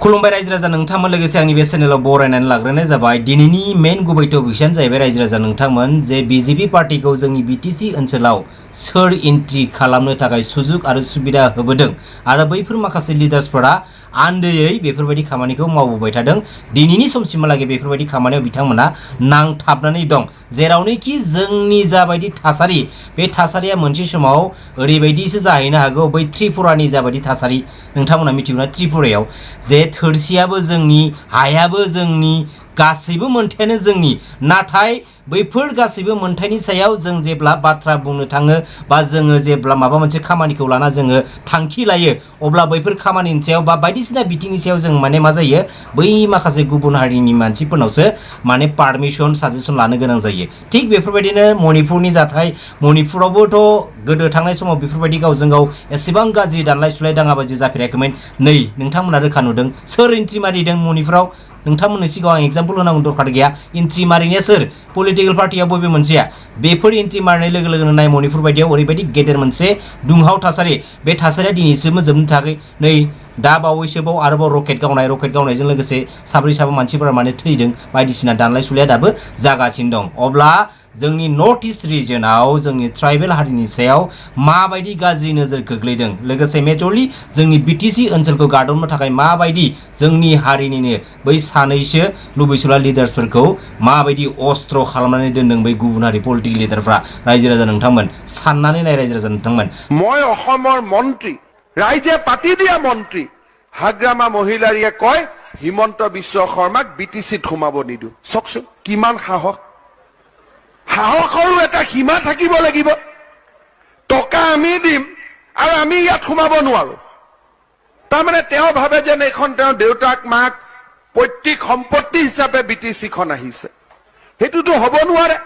खुलुमबाय रायजो राजा नोंथांमोन लोगोसे आंनि बे चेनेलाव बरायनानै लाग्रोनाय जाबाय दिनैनि मेन गुबै टपिकआनो जाहैबाय रायजो राजा नोंथांमोन जे बीजेपी पार्टीखौ जोंनि बीटीसी ओनसोलाव सोर एन्ट्रि खालामनो थाखाय सुजुग आरो सुबिदा होबोदों आरो बैफोर माखासे लिडार्सफोरा आन्दैयै बेफोरबायदि खामानिखौ मावबोबाय थादों दिनैनि समसिमहालागै बेफोरबायदि खामानियाव बिथांमोना नांथाबनानै दं जेरावनोखि जोंनि जाबायदि थासारि बे थासारिया मोनसे समाव ओरैबायदिसो जाहैनो हागौ बै त्रिपुरानि जाबायदि थासारि नोंथांमोना मिथिगौना त्रिपुरायाव जे थोरसियाबो जोंनि हायाबो जोंनि गासैबो मोनथायानो जोंनि नाथाय बैफोर गासैबो मोनथायनि सायाव जों जेब्ला बाथ्रा बुंनो थाङो बा जोङो जेब्ला माबा मोनसे खामानिखौ लाना जोङो थांखि लायो अब्ला बैफोर खामानिनि सायाव बा बायदिसिना बिथिंनि सायाव जों माने मा जायो बै माखासे गुबुन हारिनि मानसिफोरनावसो माने पारमिसन साजेसन लानो गोनां जायो थिग बेफोरबायदिनो मणिपुरनि जाथाय मणिपुरावबोथ' गोदो थांनाय समाव बेफोरबायदि गावजों गाव एसेबां गाज्रि दानलाय सुलाय दाङाबाजि जाफेराखैमोन नै नोंथांमोना रोखा नुदों सोर एन्ट्रि मारिदों मणिपुराव नोंथांमोननि सिगाङाव आं एग्जाम्पल होनांगौ दरखार गैया एन्ट्रि मारिनाया सोर पलिटिकेल पार्टिया बबे मोनसेया बेफोर एन्ट्रि मारिनाय लोगो लोगोनो नाय मणिपुर बायदियाव ओरैबायदि गेदेर मोनसे दुंहाव थासारि बे थासारिया दिनैसिमबो जोबनो थाखाय नै दा बावैसोबाव आरोबाव रकेट गावनायजों लोगोसे साब्रै साबा मानसिफोरा माने थैदों बायदिसिना दानलाय सुलाया दाबो जागासिनो दं अब्ला जोंनि नर्थ इस्ट रिजनाव जोंनि ट्राइबेल हारिनि सायाव माबायदि गाज्रि नोजोर गोग्लैदों लोगोसे मेजरलि जोंनि बीटीसी ओनसोलखौ गादबनो थाखाय माबायदि जोंनि हारिनिनो बै सानैसो लुबैसुला लिडार्सफोरखौ माबायदि अस्त्र खालामनानै दोनदों बै गुबुन हारि पलिटिकेल लिडारफ्रा रायजो राजा नोंथांमोन साननानै नाय रायजो राजा नोंथांमोन মই অসমৰ মন্ত্ৰী ৰাইজে পাতি দিয়া মন্ত্ৰী হাগ্ৰামা মহিলাৰীয়ে কয় হিমন্ত বিশ্ব শৰ্মাক বিটিচিত সোমাব নিদু চকচোন কিমান সাহস সাহসৰো এটা সীমা থাকিব লাগিব টকা আমি দিম আৰু আমি ইয়াত সোমাব নোৱাৰো তাৰমানে তেওঁ ভাবে যে এখন তেওঁ দেউতাক মাক পৈতৃক সম্পত্তি হিচাপে বিটিচিখন আহিছে হেতুটো হ'ব নোৱাৰে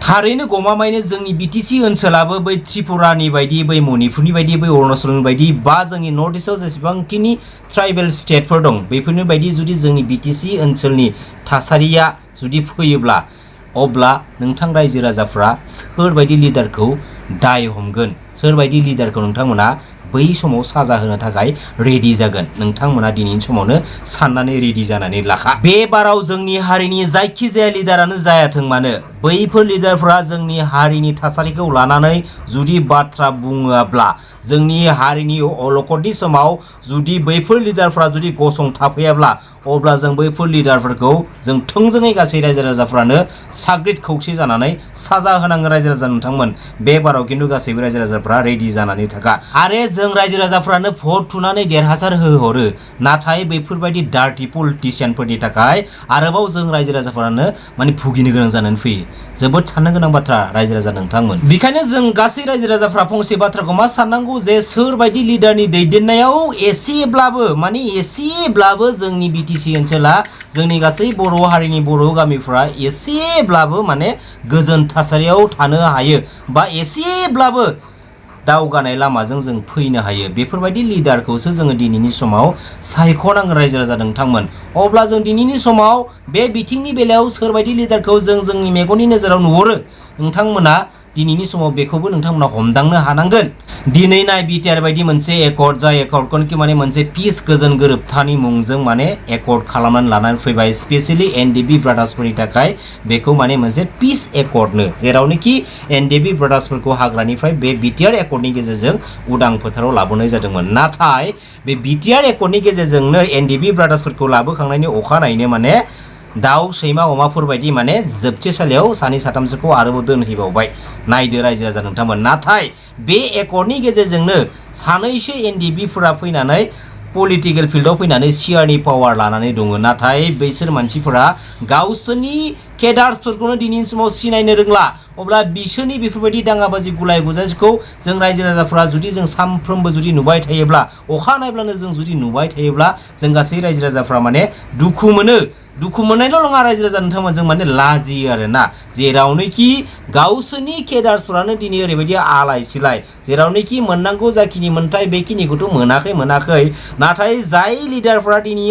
थारैनो गमामायैनो जोंनि बीटीसी ओनसोलाबो बै त्रिपुरानि बायदि बै मणिपुरनि बायदि बै अरुणाचलनि बायदि बा जोंनि नर्थ इस्टआव जेसेबांखिनि ट्राइबेल स्टेटफोर दं बेफोरनि बायदि जुदि जोंनि बीटीसी ओनसोलनि थासारिया जुदि फैयोब्ला अब्ला नोंथां रायजो राजाफ्रा सोरबायदि लिडारखौ दाय हमगोन सोरबायदि लिडारखौ नोंथांमोना बै समाव साजा होनो थाखाय रेडि जागोन नोंथांमोना दिनैनि समावनो साननानै रेडि जानानै लाखा बे बाराव जोंनि हारिनि जायखिजाया लिडारानो जायाथों मानो बैफोर लिडारफ्रा जोंनि हारिनि थासारिखौ लानानै जुदि बाथ्रा बुङोब्ला जोंनि हारिनि अलखदनि समाव जुदि बैफोर लिडारफ्रा जुदि गसंथाफैयाब्ला अब्ला जों बैफोर लिडारफोरखौ जों थोंजोङै गासै रायजो राजाफ्रानो साग्रिद खौसे जानानै साजा होनांगोन रायजो राजा नोंथांमोन बे बाराव खिन्थु गासैबो रायजो राजाफ्रा रेडि जानानै थाखा आरो जों रायजो राजाफ्रानो भट थुनानै देरहासार होहरो नाथाय बैफोरबायदि डार्टि पलिटिशियानफोरनि थाखाय आरोबाव जों रायजो राजाफ्रानो माने भुगिनो गोनां जानानै फैयो जोबोद साननो गोनां बाथ्रा रायजो राजा नोंथांमोन बेखायनो जों गासै रायजो राजाफ्रा फंसे बाथ्राखौ मा साननांगौ जे सोरबायदि लिडारनि दैदेननायाव एसेब्लाबो जोंनि बीटीसी ओनसोला जोंनि गासै बर' हारिनि बर' गामिफ्रा एसेब्लाबो माने गोजोन थासारियाव थानो हायो बा एसेब्लाबो दावगानाय लामाजों जों फैनो हायो बेफोरबायदि लिडारखौसो जोङो दिनैनि समाव सायख'नांगोन रायजो राजा नोंथांमोन अब्ला जों दिनैनि समाव बे बिथिंनि बेलायाव सोरबायदि लिडारखौ जों जोंनि मेगननि नोजोराव नुहुरो नोंथांमोना दिनैनि समाव बेखौबो नोंथांमोना हमदांनो हानांगोन दिनै नाय बिटिआर बायदि मोनसे एकर्ड जाय एकर्डखौ माने मोनसे पिस गोजोन गोरोबथानि मुंजों माने एकर्ड खालामनानै लानानै फैबाय स्पेशली एनडिबि ब्रादार्सफोरनि थाखाय बेखौ माने मोनसे पिस एकर्डनो जेरावनोखि एनडिबि ब्रादार्सफोरखौ हाग्रानिफ्राय बे बिटिआर एकर्डनि गेजेरजों उदां फोथाराव लाबोनाय जादोंमोन नाथाय बे बिटिआर एकर्डनि गेजेरजोंनो एनडिबि ब्रादार्सफोरखौ लाबोखांनायनि अखानायैनो माने दाउ सैमा अमाफोर बायदि माने जोबथेसालियाव सानै साथामसोखौ आरोबाव दोनहैबावबाय नायदो रायजो राजा नोंथांमोन नाथाय बे एकर्डनि गेजेरजोंनो सानैसो एनडिबिफोरा फैनानै पलिटिकेल फिल्डआव फैनानै सिआरनि पावार लानानै दङ नाथाय बैसोर मानसिफोरा गावसोरनि केडार्सफोरखौनो दिनैनि समाव सिनायनो रोंला अब्ला बिसोरनि बेफोरबायदि दाङाबाजि गुलाय गुजायखौ जों रायजो राजाफ्रा जुदि जों सानफ्रोमबो जुदि नुबाय थायोब्ला अखा नायब्लानो जों जुदि नुबाय थायोब्ला जों गासै रायजो राजाफ्रा माने दुखु मोननायल' नङा रायजो राजा नोंथांमोन जों माने लाजियो आरोना जेरावनोखि गावसोरनि केडार्सफोरानो दिनै ओरैबायदि आलाय सिलाय जेरावनोखि मोननांगौ जाखिनि मोनथाय बेखिनिखौथ' मोनाखै नाथाय जाय लिडारफ्रा दिनै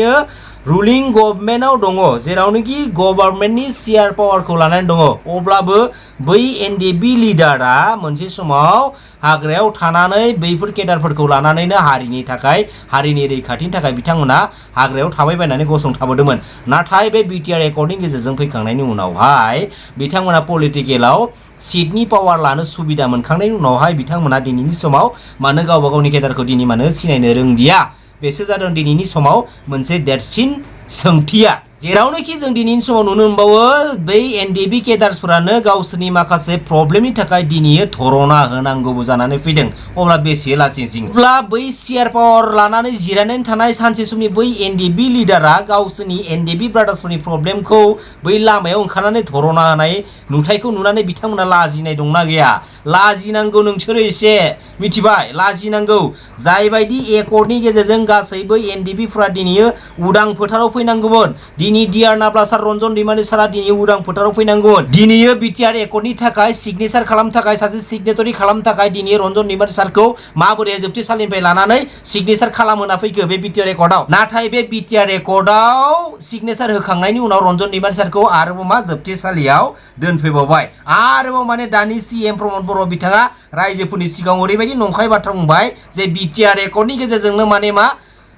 रुलिं गभर्नमेन्टआव दङ जेरावनोखि गभर्नमेन्टनि सियार पावारखौ लानानै दङ अब्लाबो बै एनडिएफबि लिडारा मोनसे समाव हाग्रायाव थानानै बैफोर केडारफोरखौ लानानैनो हारिनि थाखाय हारिनि रैखाथिनि थाखाय बिथांमोना हाग्रायाव थाबायबायनानै गसंथाबोदोंमोन नाथाय बे बिटिआर एकर्डनि गेजेरजों फैखांनायनि उनावहाय बिथांमोना पलिटिकेलाव सीटनि पावार लानो सुबिदा मोनखांनायनि उनावहाय बिथांमोना दिनैनि समाव मानो गावबा गावनि केडारखौ दिनै मानो सिनायनो रोंदिया बेसो जादों दिनैनि समाव मोनसे देरसिन सोंथिया जेरावनोखि जों दिनैनि समाव नुनो मोनबावो बै एनडिएफबि केडार्सफोरानो गावसोरनि माखासे प्रब्लेमनि थाखाय दिनै धरना होनांगौबो जानानै फैदों अब्ला बेसे लासिंसिं अब्ला बै सियार पावार लानानै जिरायनानै थानाय सानसे समनि बै एनडिएफबि लिडारा गावसोरनि एनडिएफबि ब्रादार्सफोरनि प्रब्लेमखौ बै लामायाव ओंखारनानै धरना होनाय नुथायखौ नुनानै बिथांमोना लाजिनाय दंना गैया लाजिनांगौ नोंसोरो एसे मिथिबाय लाजिनांगौ जायबायदि एकर्डनि गेजेरजों गासैबो एनडिएफबिफोरा दिनै उदां फोथाराव फैनांगौमोन दिनै डिआर नाब्ला सार रन्जन दैमारि सारा दिनै उदां फोथाराव फैनांगौमोन दिनै बिटिआर एकर्डनि थाखाय सिगनेचार खालामनो थाखाय सासे सिगनेटरि खालामनो थाखाय दिनै रन्जन दैमारि सारखौ माबोरै जोबथेसालिनिफ्राय लानानै सिगनेचार खालामहोना फैखो बे बिटिआर एकर्डआव नाथाय बे बिटिआर एकर्डआव सिगनेचार होखांनायनि उनाव रन्जन दैमारि सारखौ आरोबाव मा जोबथेसालियाव दोनफैबावबाय आरोबाव माने दानि सीएम प्रमद बर' बिथाङा रायजोफोरनि सिगाङाव ओरैबायदि नंखाय बाथ्रा बुंबाय जे बिटिआर एकर्डनि गेजेरजोंनो माने मा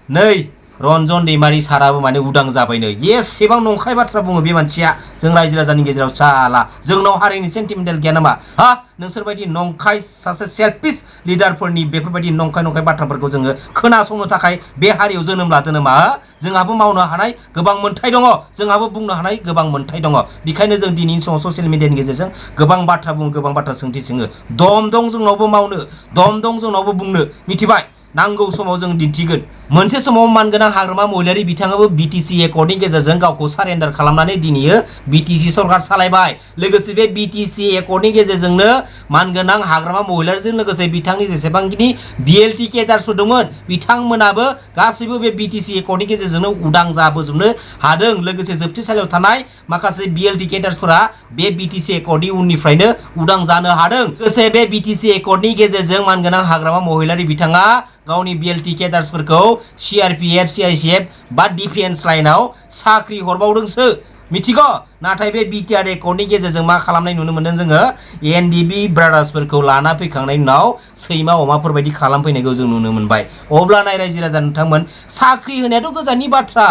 नै रन्जन दैमारि साराबो माने उदां जाबायनो एसेबां नंखाय बाथ्रा बुङो बे मानसिया जों रायजो राजानि गेजेराव साला जोंनाव हारिनि सेन्टिमेन्टेल गैया नामा हा नोंसोरबायदि नंखाय सासे सेल्फिश लिडारफोरनि बेफोरबायदि नंखाय बाथ्राफोरखौ जोङो खोनासंनो थाखाय बे हारियाव जोनोम लादों नामा जोंहाबो मावनो हानाय गोबां मोन्थाय दङ जोंहाबो बुंनो हानाय गोबां मोन्थाय दङ बेखायनो जों दिनैनि समाव ससियेल मिडियानि गेजेरजों गोबां बाथ्रा बुङो गोबां बाथ्रा सोंथि सोङो दम दं जोंनावबो मावनो दम दं जोंनावबो बुंनो मिथिबाय नांगौ समाव जों दिन्थिगोन मोनसे समाव मानगोनां हाग्रामा महिलारि बिथाङाबो बिटिसि एकर्डनि गेजेरजों गावखौ सारेन्डार खालामनानै दिनै बिटिसि सरकार सालायबाय लोगोसे बे बिटिसि एकर्डनि गेजेरजोंनो मानगोनां हाग्रामा महिलारिजों लोगोसे बिथांनि जेसेबांखिनि बिएलटि केडार्सफोर दंमोन बिथांमोनाबो गासैबो बे बिटिसि एकर्डनि गेजेरजोंनो उदां जाबोजोबनो हादों लोगोसे जोबथेसालियाव थानाय माखासे बिएलटि केडार्सफोरा बे बिटिसि एकर्डनि उननिफ्रायनो उदां जानो हादों लोगोसे बे बिटिसि एकर्डनि गेजेरजों मानगोनां हाग्रामा महिलारि बिथाङा गावनि बिएलटि केडार्सफोरखौ सीआरपीएफ सीआईसीएफ बा डिफेन्स लाइनाव साख्रि हरबावदोंसो मिथिगौ नाथाय बे बिटिआर एकर्डनि गेजेरजों मा खालामनाय नुनो मोनदों जोङो एनडिएफबि ब्रादार्सफोरखौ लाना फैखांनायनि उनाव सैमा अमाफोरबायदि खालामफैनायखौ जों नुनो मोनबाय अब्ला नाय रायजो राजा नोंथांमोन साख्रि होनायाथ' गोजाननि बाथ्रा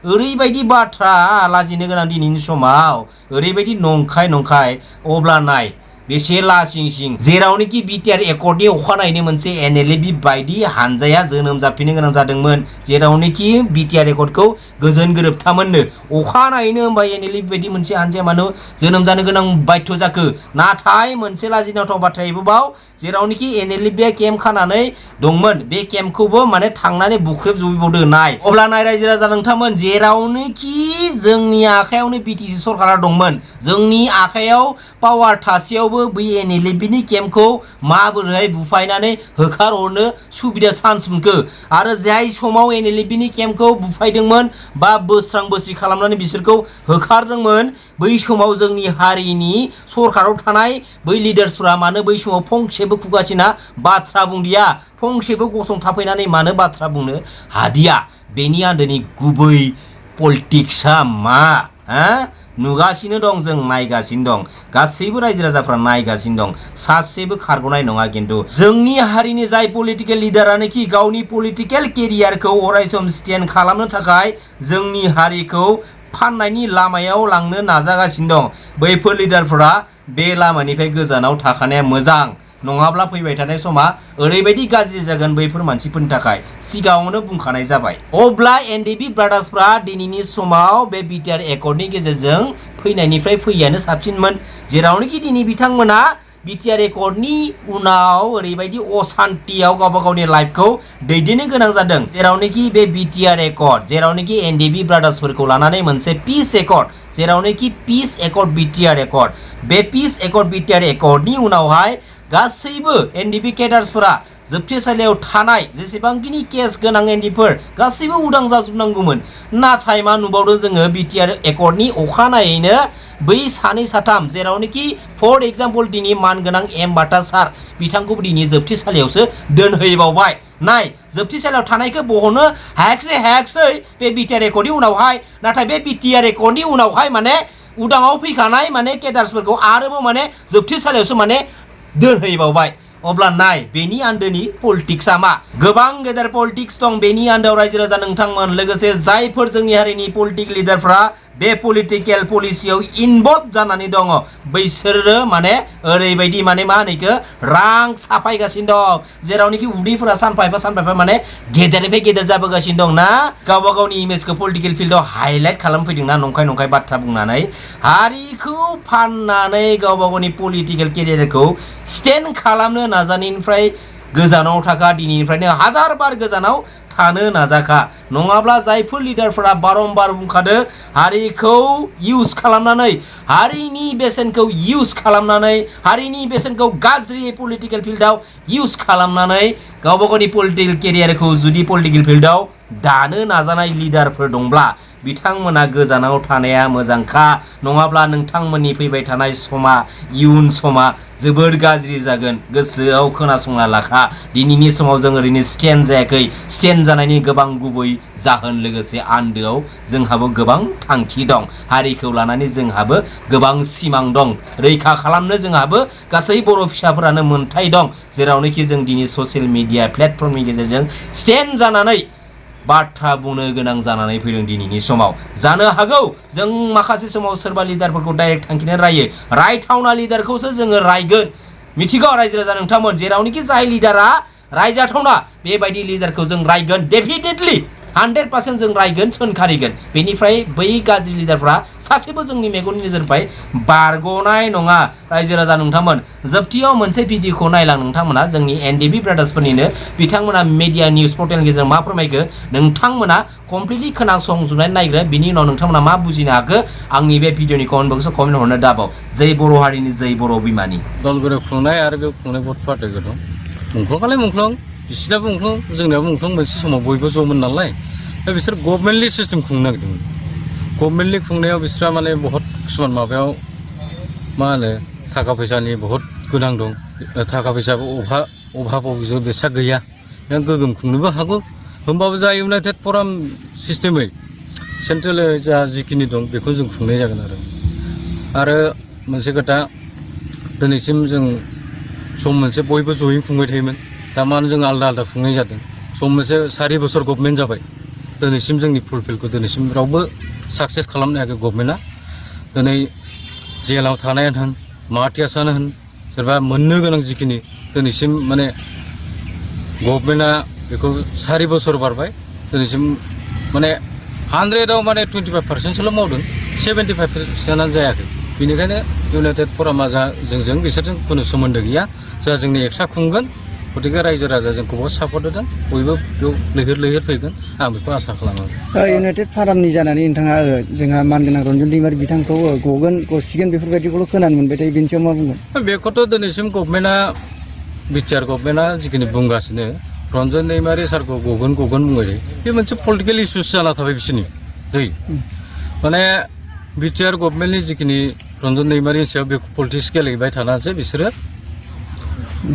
ओरैबायदि बाथ्रा लाजिनो गोनां दिनैनि समाव ओरैबायदि नंखाय अब्ला नाय बेसे लासिंसिं जेरावनोखि बिटिआर एकर्डनि अखानायैनो मोनसे एनएलएबि बायदि हानजाया जोनोम जाफिननो गोनां जादोंमोन जेरावनोखि बिटिआर एकर्डखौ गोजोन गोरोबथामोननो अखानायैनो होमबा एनएलएबि बायदि मोनसे हानजाया मानो जोनोम जानो गोनां बाध्य जाखो नाथाय मोनसे लाजिनांथाव बाथ्रायैबो बाव जेरावनोखि एनएलएबिया केम्प खानानै दंमोन बे केम्पखौबो माने थांनानै बुख्रेबजोबबावदो नाय अब्ला नाय रायजो राजा नोंथांमोन जेरावनोखि जोंनि आखायावनो बिटिसि सरकारा दंमोन जोंनि आखायाव पावार थासेयावबो बै एनएलएबिनि केम्पखौ माबोरैहाय बुफायनानै होखारहरनो सुबिदा चान्स मोनखो आरो जाय समाव एनएलएबिनि केम्पखौ बुफायदोंमोन बा बोस्रां बोस्रि खालामनानै बिसोरखौ होखारदोंमोन बै समाव जोंनि हारिनि सरकाराव थानाय बै लिडार्सफोरा मानो बै समाव फंसेबो खुगासिना बाथ्रा बुंदिया फंसेबो गसंथाफैनानै मानो बाथ्रा बुंनो हादिया बेनि आन्दोनि गुबै पलिटिक्सआ मा नुगासिनो दं जों नायगासिनो दं गासैबो रायजो राजाफ्रा नायगासिनो दं सासेबो खारग'नाय नङा खिन्थु जोंनि हारिनि जाय पलिटिकेल लिडारानोखि गावनि पलिटिकेल केरियारखौ अरायसम स्टेन्ड खालामनो थाखाय जोंनि हारिखौ फाननायनि लामायाव लांनो नाजागासिनो दं बैफोर लिडारफोरा बे लामानिफ्राय गोजानाव थाखानाया मोजां नङाब्ला फैबाय थानाय समा ओरैबायदि गाज्रि जागोन बैफोर मानसिफोरनि थाखाय सिगाङावनो बुंखानाय जाबाय अब्ला एनडिएफबि ब्रादार्सफ्रा दिनैनि समाव बे बिटिआर एकर्डनि गेजेरजों फैनायनिफ्राय फैयानो साबसिनमोन जेरावनोखि दिनै बिथांमोना बिटिआर एकर्डनि उनाव ओरैबायदि असान्तियाव गावबा गावनि लाइफखौ दैदेननो गोनां जादों जेरावनोखि बे बिटिआर एकर्ड जेरावनोखि एनडिएफबि ब्रादार्सफोरखौ लानानै मोनसे पिस एकर्ड जेरावनोखि पिस एकर्ड बिटिआर एकर्ड बे पिस एकर्ड बिटिआर एकर्डनि उनावहाय गासैबो एनडिएफबि केडार्सफोरा जोबथेसालियाव थानाय जेसेबांखिनि केस गोनां एनडिफोर गासैबो उदां जाजोबनांगौमोन नाथाय मा नुबावदों जोङो बिटिआर एकर्डनि अखानायैनो बै सानै साथाम जेरावनोखि फर एग्जाम्पल दिनै मानगोनां एम बाटा सार बिथांखौबो दिनै जोबथेसालियावसो दोनहैबावबाय नाय जोबथेसालियाव थानायखौ बहनो हायाखिसै बे बिटिआर एकर्डनि उनावहाय नाथाय बे बिटिआर एकर्डनि उनावहाय माने उदाङाव फैखानाय माने केडार्सफोरखौ आरोबाव माने जोबथेसालियावसो माने दोनहैबावबाय अब्ला नाय बेनि आन्दोनि पलिटिक्सआ मा गोबां गेदेर पलिटिक्स दं बेनि आन्दोआव रायजो राजा नोंथांमोन लोगोसे जायफोर जोंनि हारिनि पलिटिक लिडारफ्रा बे पलिटिकेल पलिसियाव इनभल्भ जानानै दङ बैसोरो माने ओरैबायदि माने मा होनो इखो रां साफायगासिनो दं जेरावनोखि उदैफोरा सानफा एफा माने गेदेरनिफ्राय गेदेर जाबोगासिनो दं ना गावबा गावनि इमेजखौ पलिटिकेल फिल्डआव हाइलाइट खालामफैदोंना नंखाय बाथ्रा बुंनानै हारिखौ फाननानै गावबा गावनि पलिटिकेल केरियारखौ स्टेन्ड खालामनो नाजानायनिफ्राय गोजानाव थाखा दिनैनिफ्रायनो हाजार बार गोजानाव थानो नाजाखा नङाब्ला जायफोर लिडारफोरा बारम्बार बुंखादों हारिखौ इउज खालामनानै हारिनि बेसेनखौ इउज खालामनानै हारिनि बेसेनखौ गाज्रि पलिटिकेल फिल्डआव इउज खालामनानै गावबा गावनि पलिटिकेल केरियारखौ जुदि पलिटिकेल फिल्डआव दानो नाजानाय लिडारफोर दंब्ला बिथांमोना गोजानाव थानाया मोजांखा नङाब्ला नोंथांमोननि फैबाय थानाय समा इयुन समा जोबोर गाज्रि जागोन गोसोआव खोनासंना लाखा दिनैनि समाव जों ओरैनो स्टेन्ड जायाखै स्टेन्ड जानायनि गोबां गुबै जाहोन लोगोसे आन्दोआव जोंहाबो गोबां थांखि दं हारिखौ लानानै जोंहाबो गोबां सिमां दं रैखा खालामनो जोंहाबो गासै बर' फिसाफोरानो मोन्थाय दं जेरावनोखि जों दिनै ससियेल मिडिया प्लेटफर्मनि गेजेरजों स्टेन्ड जानानै बाथ्रा बुंनो गोनां जानानै फैदों दिनैनि समाव जानो हागौ जों माखासे समाव सोरबा लिडारफोरखौ डाइरेक्ट थांखिनो रायथावना लिडारखौसो जोङो रायगोन मिथिगौ रायजो राजा नोंथांमोन जेरावनोखि जाय लिडारा रायजाथावना बेबायदि लिडारखौ जों रायगोन डेफिनेटलि 100% जों रायगोन सोनखारिगोन बेनिफ्राय बै गाज्रि लिडारफ्रा सासेबो जोंनि मेगननि नोजोरनिफ्राय बारग'नाय नङा रायजो राजा नोंथांमोन जोबथियाव मोनसे भिडिअखौ नायलां नोंथांमोना जोंनि एनडिबि ब्रादार्सफोरनिनो बिथांमोना मिडिया निउस पर्टेलनि गेजेरजों मा फोरमायखो नोंथांमोना कमप्लिटलि खोनासंजोबनानै नायग्रो बिनि उनाव नोंथांमोना मा बुजिनो हाखो आंनि बे भिडिअनि कमेन्ट बक्सआव कमेन्ट हरनो दाबाव जै बर' हारिनि जै बर' बिमानि दलगुरु खुंनाय आरो बे खुंनाय भट पार्टिफोर दं मुंख्लंखालाय मुंख्लं बिसिनाबो मुंख्लं जोंनियाबो मुंख्लं मोनसे समाव बयबो ज'मोन नालाय दा बिसोर गभर्नमेन्टलि सिस्टेम खुंनो नागिरदोंमोन गभर्नमेन्टलि खुंनायाव बिसोरा माने बहुत किसुमान माबायाव मा होनो थाखा फैसानि बहुत गोनां दं थाखा फैसाबो अभाबाव बेसा गैया नों गोगोम खुंनोबो हागौ होमबाबो जा इउनाइटेड फराम सिस्टेमै सेन्ट्रेल जा जिखिनि दं बेखौ जों खुंनाय जागोन आरो मोनसे खोथा दिनैसिम जों सम मोनसे बयबो जयै खुंबाय थायोमोन दा मानो जों आलदा आलदा खुंनाय जादों सम मोनसे 4 बोसोर गभर्नमेन्ट जाबाय दिनैसिम जोंनि फुलफिलखौ दिनैसिम रावबो साक्सेस खालामनो हायाखै गभर्नमेन्टआ दिनै जेलाव थानायानो होन माहाथियासानो होन सोरबा मोननो गोनां जिखिनि दिनैसिम माने गभर्नमेन्टआ बेखौ 4 बोसोर बारबाय दिनैसिम माने 100आव माने 25%सोल' मावदों 75%आनो जायाखै बेनिखायनो इउनाइटेड फरामा जोंजों बिसोरजों खुनु सोमोन्दो गैया जा जोंनि एक्सट्रा खुंगोन गतिके रायजो राजा जोंखौ बहुत सापर्ट होदों बयबो बेयाव लैहोर फैगोन आं बेखौ आसा खालामो इउनाइटेड फारामनि जानानै नोंथाङा जोंहा मानगोनां रन्जन दैमारि बिथांखौ गसिगोन बेफोरबायदिखौल' खोनानो मोनबाय थायो बेनि सायाव मा बुंगोन बेखौथ' दिनैसिम गभर्नमेन्टआ बिटिआर गभर्नमेन्टआ जिखिनि बुंगासिनो रन्जन दैमारि सारखौ गगोन बुंबाय बे मोनसे पलिटिकेल इस्युस जाना थाबाय बिसोरनि दै माने बिटिआर गभर्नमेन्टनि जिखिनि रन्जन दैमारिनि सायाव बेखौ पलिटिक्स गेलेबाय थानानैसो बिसोरो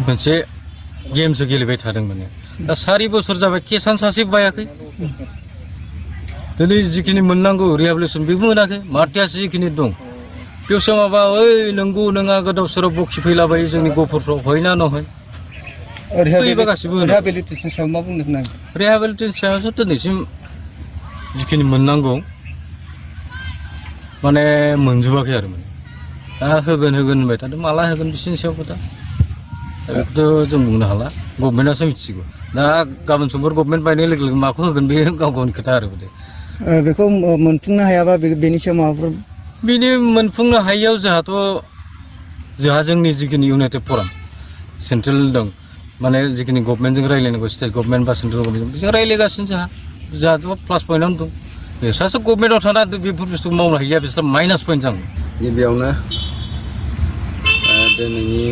मोनसे गेमसो गेलेबाय थादों माने दा 4 बोसोर जाबाय केसान सासे बायाखै दिनै जिखिनि मोननांगौ रिहेबिलिटेसन बेबो मोनाखै मार्टियास जिखिनि दं बेयावसो माबा ओइ नंगौ नङा गोदाव सोराव बखि फैलाबायो जोंनि गफुरफ्राव हयना नहय रिहेबिलिटेसन सायाव मा बुंनो होनांगौ रिहेबिलिटेसन सायावसो दिनैसिम जिखिनि मोननांगौ माने मोनजोबाखै आरो माने दा होगोन होनबाय थादों माला होगोन बिसोरनि सायाव खोथा बेखौथ' जों बुंनो हाला गभर्नमेन्टआसो मिथिगौ दा गाबोन समफोर गभर्नमेन्ट बायनाय लोगो लोगो माखौ होगोन बे गाव गावनि खोथा आरो बेखौ मोनफुंनो हायाबा बेनि सायाव माबाफोर बिनि मोनफुंनो हायियाव जोंहा जोंनि जिखिनि इउनाइटेड फराम सेन्ट्रेल दं माने जिखिनि गभर्नमेन्टजों रायज्लायनांगौ स्टेट गभर्नमेन्ट बा सेन्ट्रेल गभर्नमेन्ट बिजों रायज्लायगासिनो जोंहाथ' प्लास पइन्टआवनो दं बिसोरसो गभर्नमेन्टआव थाना बेफोर बुस्थु मावनो हायिया बिसोर माइनास पइन्ट जागोन गिबियावनो दिनैनि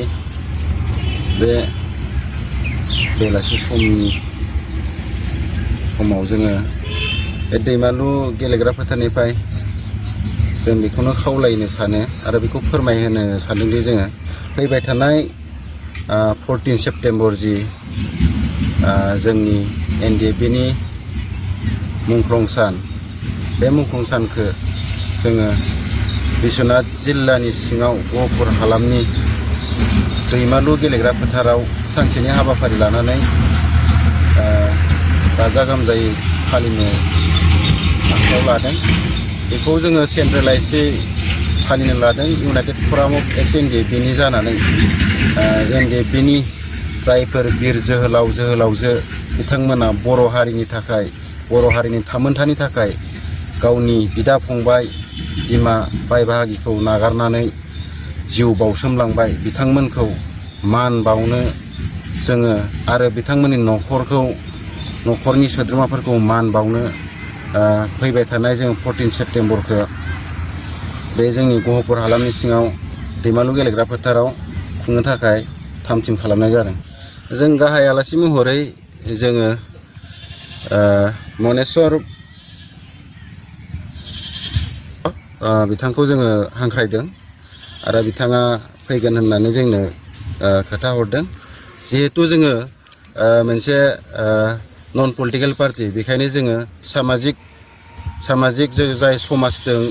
बे बेलासि समाव जोङो बे दैमालु गेलेग्रा फोथारनिफ्राय जों बेखौनो खावलायनो सानो आरो बेखौ फोरमायहोनो सानदोंदि जोङो फैबाय थानाय 14 सेप्तेम्बर जि जोंनि NDFBनि मुंख्लं सान बे मुंख्लं सानखौ जोङो बिश्वनाथ जिल्लानि सिङाव गहपुर हालामनि दैमालु गेलेग्रा फोथाराव सानसेनि हाबाफारि लानानै गाजा गोमजायै फालिनो आखायाव लादों। बेखौ जोङो सेन्ट्रेलाइजै फालिनो लादों इउनाइटेड फराम अफ एक्स NDFBनि जानानै NDFBनि जायफोर बिर जोहोलावजो बिथांमोना बर' हारिनि थाखाय बर' हारिनि थामोन्थानि थाखाय गावनि बिदा फंबाय बिमा बाय बाहागिखौ नागारनानै जिउ बाउसोमलांबाय बिथांमोनखौ मान बावनो जोङो आरो बिथांमोननि न'खरनि सोद्रोमाफोरखौ मान बावनो फैबाय थानाय जों 14 सेप्तेम्बरखौ बे जोंनि गहपुर हालामनि सिङाव दैमालु गेलेग्रा फोथाराव खुंनो थाखाय थाम थिम खालामनाय जादों। जों गाहाय आलासि महरै जोङो मनेस्वर बिथांखौ जोङो हांख्रायदों आरो बिथाङा फैगोन होननानै जोंनो खोथा हरदों। जिहेतु जोङो मोनसे नन पलिटिकेल पार्टि बेखायनो जोङो सामाजिक जाय समाजजों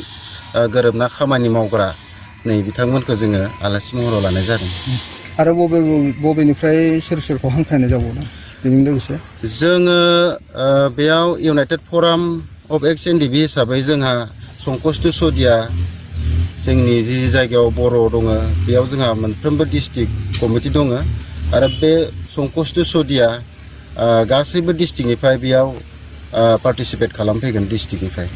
गोरोबना खामानि मावग्रा नै बिथांमोनखौ जोङो आलासि महराव लानाय जादों। आरो बबेनिफ्राय सोरखौ हांख्रायनाय जाबावदों बेजों लोगोसे जोङो बेयाव इउनाइटेड फराम अफ एक्स NDFB हिसाबै जोंहा संकष्ट सदिया जोंनि जि जायगायाव बर' दङ बेयाव जोंहा मोनफ्रोमबो डिस्ट्रिक्ट कमिटि दङ आरो बे संकष्ट सदिया गासैबो डिस्ट्रिक्टनिफ्राय बेयाव पार्टिसिपेट खालामफैगोन डिस्ट्रिक्टनिफ्राय।